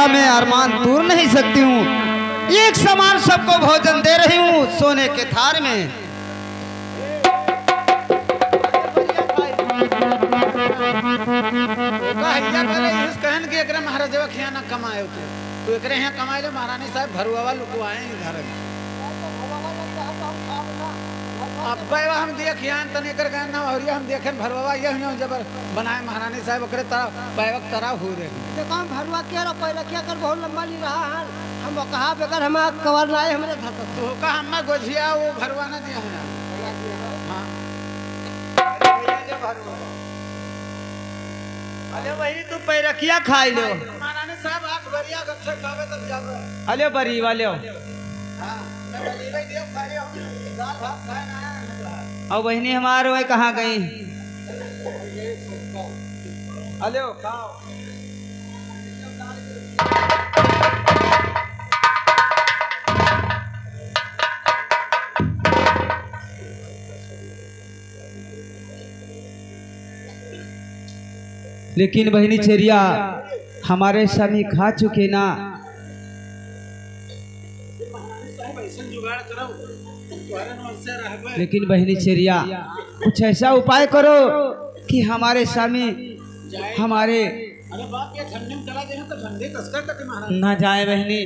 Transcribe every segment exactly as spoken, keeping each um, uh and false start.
मैं अरमान तोड़ नहीं सकती हूँ। एक समान सबको भोजन दे रही हूँ सोने के थार में। ओका हइया करे, इस कहन कि एकरे महाराजवा खिया ना कमाए होते। तू एकरे यहाँ कमाए ले, महारानी साहब भरुआ लुकवाए ही घर में। अब बैवा हम देख यहाँ तने कर गए ना, और ये हम देखें भरुआ, ये हुआ जबर बनाए महारानी साहब, ओकरे तरह बैवक तरह हो रहे। देखो, हम भरुआ के रहो, पहले क्या कर बहुत लंबा नहीं रहा है, हम कहा बगैर हम कवर ना आए, हमने धरत। तो का हम गोझिया वो भरुआ ना दिया है। हाँ। अरे वही तू पैरकिया खाई लो। महारानी साहब, आठ बरिया गच्छे खावे तब जावे। अले बरी वाले हो। हाँ, मैं बरी भाई देव खाए हो। दाल भात खाए ना आया है तो। और बहिनी हमार वह कहाँ गई? अले हो, खाओ। लेकिन बहिनी चेरिया, हमारे स्वामी खा चुके ना। लेकिन बहिनी चेरिया, कुछ ऐसा उपाय करो कि हमारे स्वामी हमारे अरे बाप, ये ठंडी में चला जाए तो ठंडी कसका कटे महाराज। ना जाए बहिनी,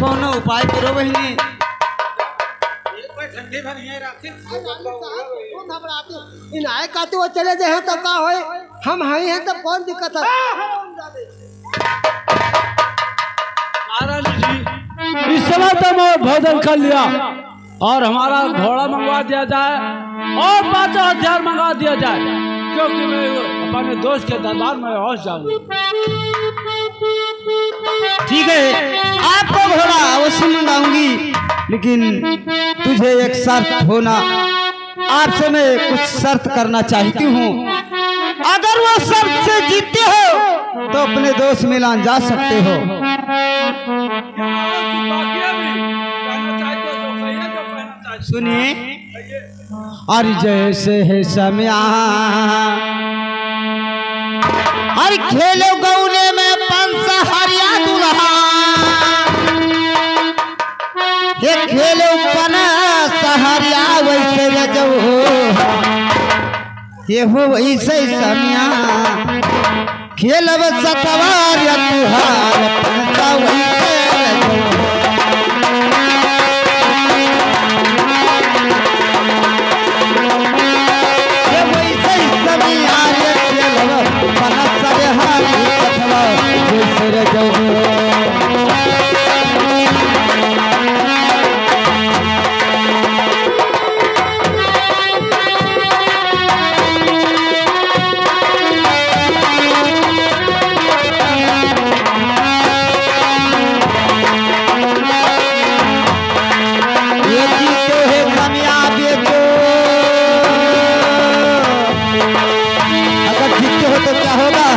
कौनो उपाय करो बहिनी। ये कोई ठंडी भर यहीं रखे। अरे रानी साहब, क्यों घबराते हो? इन आए कहते वो चले जाए तो का होए? हम हैं हैं तब कौन दिक्कत है? महारानी जी, इस समय तो मैं भोजन कर लिया। और हमारा घोड़ा मंगवा दिया जाए और पांचों हथियार मंगवा दिया जाए, क्योंकि मैं अपने दोस्त के दरबार में पहुंच जाऊंगा। ठीक है, आपको घोड़ा अवश्य मंगाऊंगी, लेकिन तुझे एक शर्त होना, आपसे मैं कुछ शर्त करना चाहती हूँ। अगर वो शर्त से जीतते हो तो अपने दोस्त मिलान जा सकते हो। सुनिए, अरे जैसे है समया, अरे खेलो गौने में पंच हरिया दुल्हा, ये खेलो पन सहरिया वैसे रे जाओ। ये हो वैसे समिया, खेलब सतवार तुहार पंचा वैसे। ये वैसे समिया रे खेलब पन सहरिया सतवार वैसे रे जाओ। ये जीते हैं समिया बेचो। अगर जीते हो तो क्या होगा?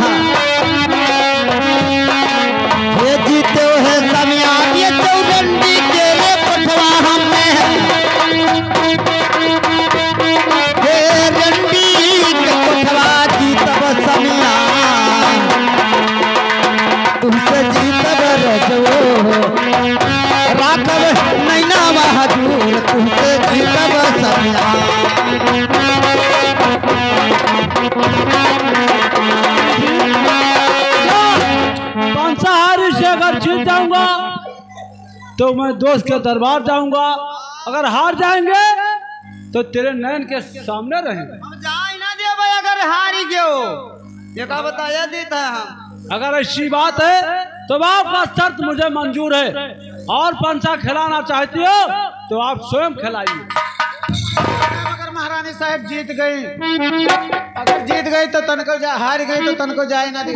ये जीते हो है समिया बेचो, रंडी के रे पठवा हमने। हे रंडी के कोठवा जीतब समिया, तुमसे जीतब रजो। राखब नैना बहादुर, तुमसे जीतब समिया। पांसाहारी से अगर जीत जाऊंगा, तो मैं दोस्त के दरबार जाऊंगा, अगर हार जाएंगे तो तेरे नैन के सामने रहेंगे। हम जाए ना देबे अगर हारी गयो। ये का बताया देता है हम। अगर ऐसी बात है तो आपका शर्त मुझे मंजूर है, और पंचा खिलाना चाहती हो तो आप स्वयं खिलाइए। अगर महारानी साहब जीत गई, अगर जीत गई तो तनको जा, हार गई तो तनको जाए ना दे।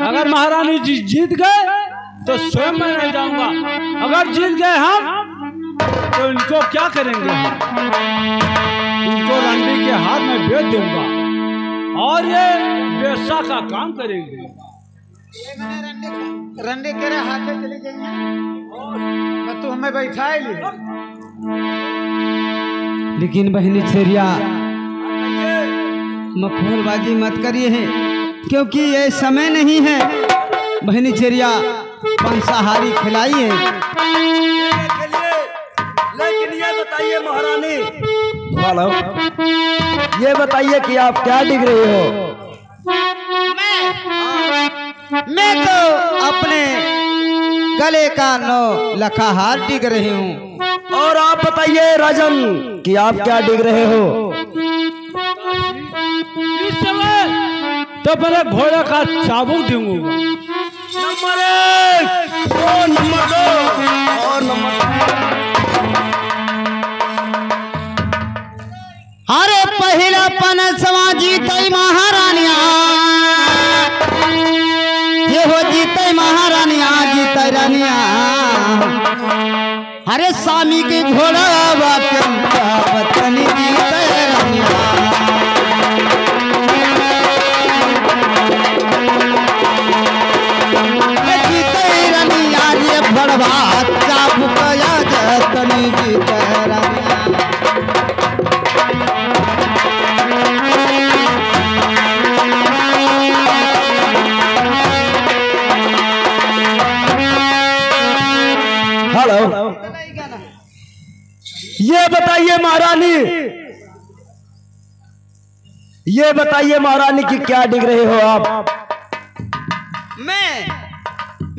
अगर महारानी जी जीत गए तो स्वयं मैं नहीं जाऊंगा, अगर जीत गए हम तो इनको क्या करेंगे हम? इनको रंडी के हाथ में बेच दूंगा और ये बेशा का काम करेंगे। रंडी के रे हाथे चली जाएंगे, मैं तो हमें बैठा ही ली। लेकिन बहिनी छेरिया, मखौलबाजी मत करिए है। क्योंकि ये समय नहीं है बहिनी चेरिया पंसाहारी खिलाई है। लेकिन ये बताइए महारानी, हेलो, ये बताइए कि आप क्या डिग रही हो? मैं, मैं तो अपने गले का नौ लखा हार डिग रही हूँ। और आप बताइए राजन कि आप क्या डिग रहे हो? इस समय तो पहले घोड़े का चाबुक दूंगा। नंबर एक, दो, नंबर दो और नंबर अरे पहिला पनसवा जीतै महारानिया, ये हो जीतै महारानिया, जीतै रानिया। अरे सामी के घोड़वा के वतनी जीतै रानिया। ए जीतै रानिया रे भड़वा चाबुक या जतनी जीतै रानिया। हेलो, ये बताइए महारानी, ये बताइए महारानी कि क्या डिग रहे हो आप? मैं,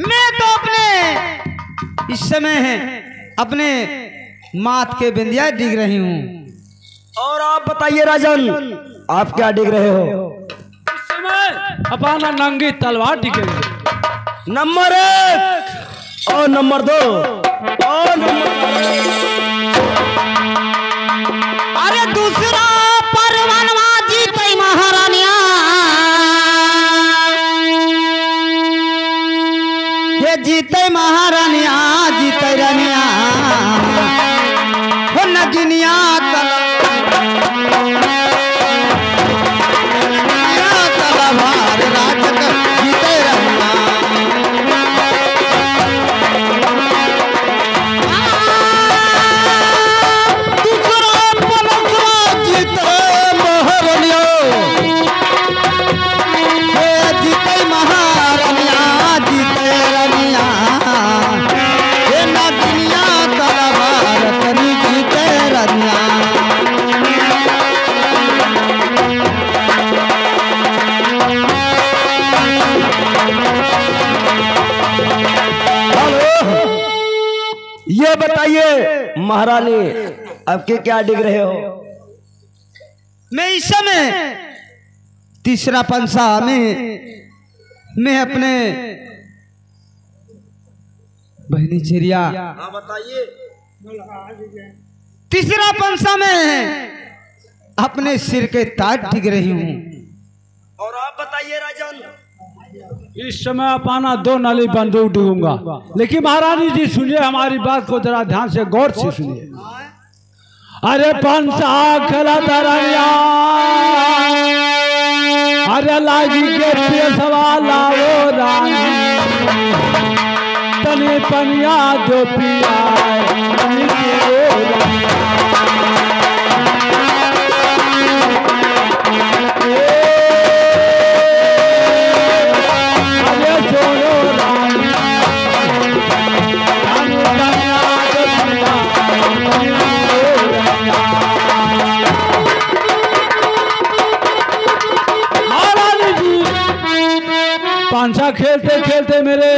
मैं तो अपने इस समय अपने माथ के बिंदिया डिग रही हूँ। और आप बताइए राजन, आप क्या डिग रहे हो? इस समय अपना नंगी तलवार डिगेंगे। नंबर एक और नंबर दो और नंबर अरे दूसरा परवनवा जीतै महारानिया, ये जीतै महारानिया, जीतै रानिया, हो नगिनिया तल-, नगिनिया तलवार राजक जीतै रानिया। दूसरा पनसवा जीतै महारानिया। हे जीतै महारानिया, जीतै रानिया। हे नगिनिया तलवार तनी जीतै रानिया। हेलो, ये बताइए महारानी, अब के क्या डिग रहे हो? मैं इस समय तीसरा पंसा में, मैं अपने बहिनी चेरिया, हाँ, बताइए। तीसरा पंसा में अपने सिर के ताज डिग रही हूँ। और आप बताइए राजन। इस समय अपना दो नली बंदूक डिगूंगा, लेकिन महारानी जी सुनिए, हमारी बात को जरा ध्यान से गौर से सुनिए। अरे पंसा खेलत रानिया, अरे लागी के पियसवा लाओ रानी, तनी पनिया दो पियाए, तनी पियो रानी। अरे सुनो रानी, रानी पनिया दो पियाए, तनी पियो रानी। महारानी जी, पांसा खेलते खेलते मेरे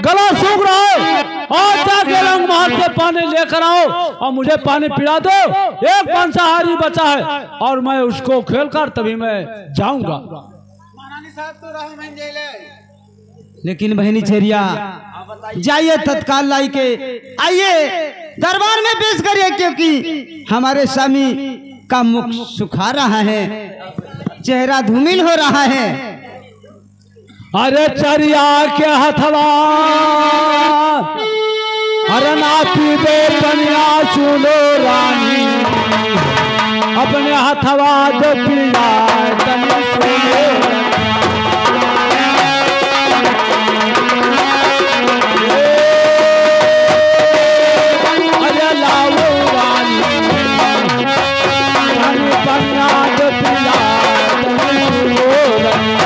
गला सूख रहा है, और जाके रंग महल से पानी लेकर आओ और मुझे पानी पिला दो। एक पांसाहारी बचा है और मैं उसको खेलकर तभी मैं जाऊंगा। महारानी साहब तो राहुल भाई ले ले। लेकिन बहिनी चेरिया, जाइए तत्काल लाई के आइए, दरबार में पेश करिए, क्योंकि हमारे स्वामी का मुख सुखा रहा है, चेहरा धूमिल हो रहा है। अरे चरिया के हथवा, अरे ना पीबे पनिया सुनो रानी, अपने हथवा दो पिया तनी सुनो रानी। अरे लाओ रानी, रानी पन्ना दो पिया तनी सुनो रानी।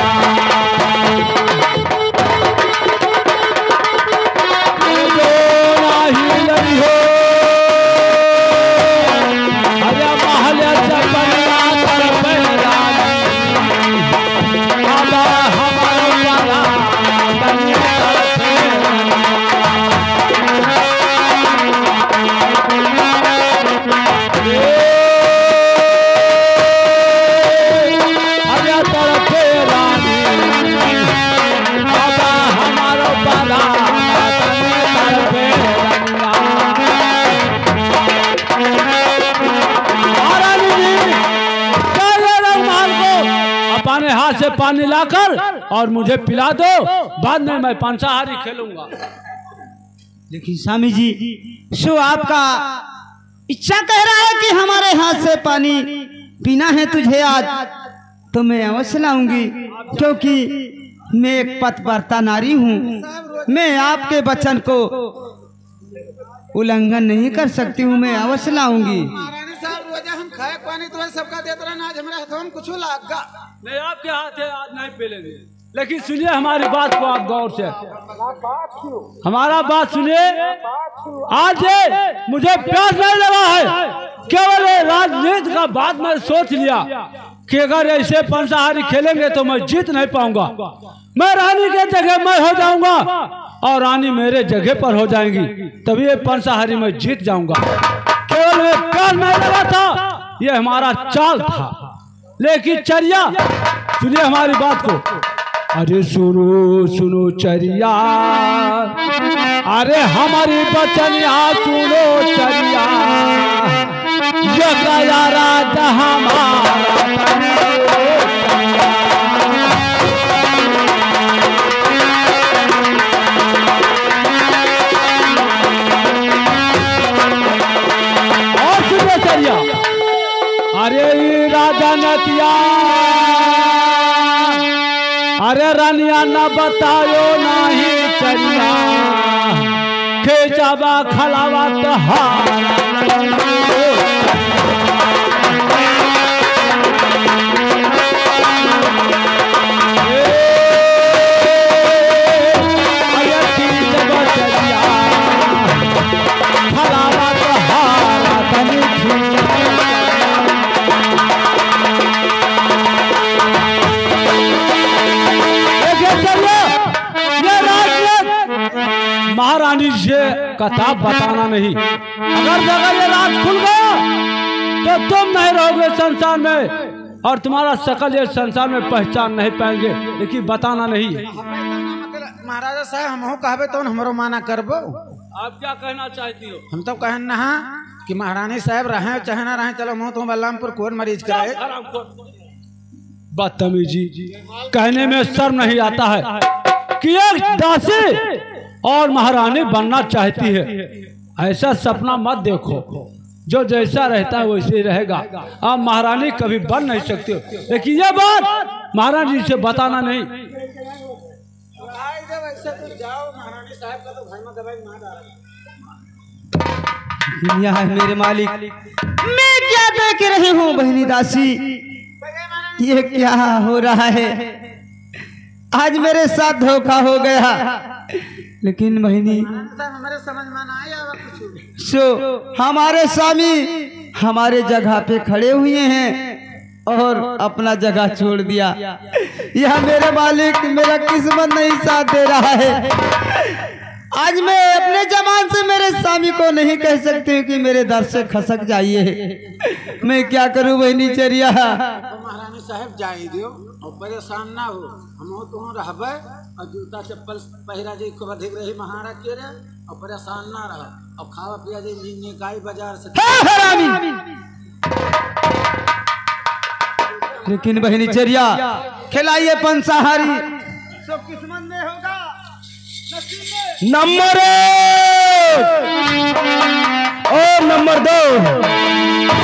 लाकर और मुझे पिला दो, बाद में मैं पांसाहारी खेलूंगा। लेकिन स्वामी जी, सो आपका इच्छा कह रहा है कि हमारे हाथ से पानी पीना है तुझे आज, तो मैं अवश्य लाऊंगी, क्योंकि मैं एक पतिव्रता नारी हूँ। मैं आपके वचन को उल्लंघन नहीं कर सकती हूँ, मैं अवश्य लाऊंगी। महारानी साहब, रोजा हम खाए पानी तो सबका देत रहन, आज हमरा हाथवा में कुछ लाग गा। नहीं, आपके हाथ है, आज नहीं पी लेंगे। लेकिन सुनिए हमारी बात को आप गौर से, हमारा बात सुनिए। आज ये मुझे प्यास नहीं लगा है, केवल ये राजनीति का बात मैं सोच लिया कि अगर ऐसे पांसाहारी खेलेंगे तो मैं जीत नहीं पाऊंगा। मैं रानी के जगह मैं हो जाऊंगा और रानी मेरे जगह पर हो जाएंगी, तभी ये पांसाहारी मैं जीत जाऊंगा। केवल मैं प्यार नहीं लगा था, ये हमारा चाल था। लेकिन चरिया, सुनिए हमारी बात को। अरे सुनो सुनो चरिया, अरे हमारी बचनिया सुनो चरिया, ये गया राजा हमारा। और सुनिए चरिया, अरे ई राजा नतिया, अरे रनिया न बतायो नाही चरिया, खेचबा खलावा तहार। महारानी से कथा बताना नहीं। अगर, अगर ये राज खुल गया तो तुम नहीं रहोगे संसार में और तुम्हारा शकल ये संसार में पहचान नहीं पाएंगे, लेकिन बताना नहीं है। महाराजा साहब, हमहू कहबे तो हमरो माना करबो। आप क्या कहना चाहती हो? हम तो कहन ना कि महारानी साहब रहें चाहे ना रहें, चलो हमहू तो बलरामपुर कोर्ट मैरिज कराए। बदतमीजी, कहने में शर्म नहीं आता है कि एक दासी और महारानी बनना चाहती है। ऐसा सपना मत देखो, जो जैसा रहता है वैसे ही रहेगा। आप महारानी कभी बन नहीं सकते हो, लेकिन यह बात महारानी से बताना नहीं। दुनिया है मेरे मालिक, मैं क्या देख रही हूँ बहनी दासी, ये क्या हो रहा है? आज मेरे साथ धोखा हो गया। लेकिन बहनी, हमारे समझ में ना आया कुछ। सो हमारे स्वामी हमारे जगह पे खड़े हुए हैं और अपना जगह छोड़ दिया। यह मेरे मालिक, मेरा किस्मत नहीं साथ दे रहा है। आज मैं अपने जबान से मेरे स्वामी को नहीं कह सकती हूँ कि मेरे दर से खसक जाइए। मैं क्या करूँ बहनी चरिया? तो महारानी साहब जाए दियो और परेशान ना हो, हम हो तो रहबे और जूता चप्पल पहिरा जी खूब अधिक रही महाराज के रे, और परेशान ना रह, और खावा पिया जी नीक नीक आई बाजार से। हे हरामी! लेकिन बहनी चरिया, खिलाइए पंसाहारी। सब किस्मत में होगा। नंबर एक और नंबर दो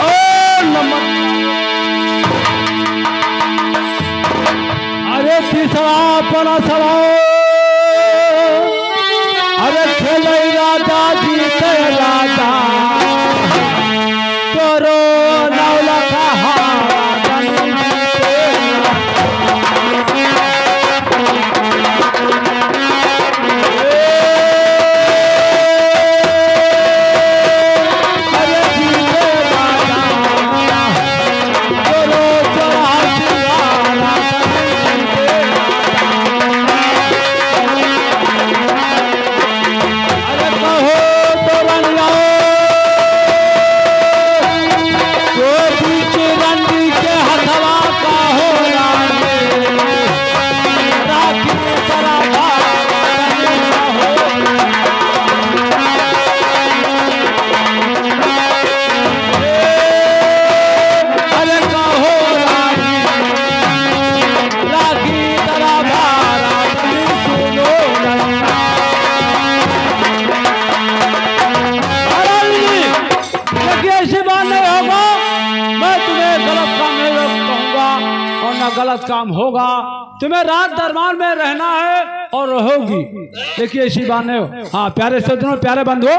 और नंबर, अरे तीसरा अपना सवाल। अरे खेले राजा जीते राजा, तोरो नौ लाख हारा। गलत काम होगा। तुम्हें राज दरबार में रहना है और रहोगी। देखिए, ऐसी बात नहीं हो। हाँ, प्यारे सज्जनों, प्यारे बंधुओं,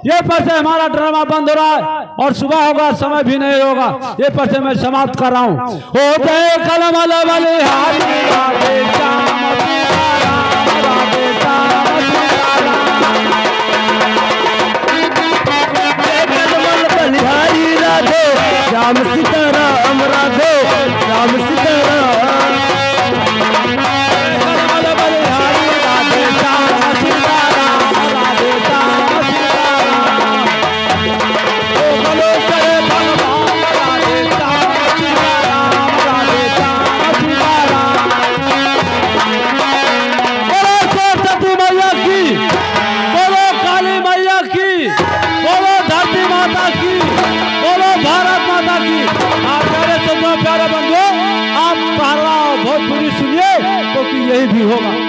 ये पर से हमारा ड्रामा बंद हो रहा है और सुबह होगा, समय भी नहीं होगा। ये पर से मैं समाप्त कर रहा हूँ। ओ जय कलमल बलिहारी, राधे श्याम सीताराम, राधे श्याम सीताराम। जय कलमल बलिहारी, राधे श्याम सीताराम, राधे श्याम सीताराम। बोलो सरस्वती मैया की, बोलो काली मैया की, बोलो धरती माता की, बोलो भारत माता की। आप प्यारे सज्जनों, प्यारे बंधुओं, आप पहला भोजपुरी सुनिए, क्योंकि यही भी होगा।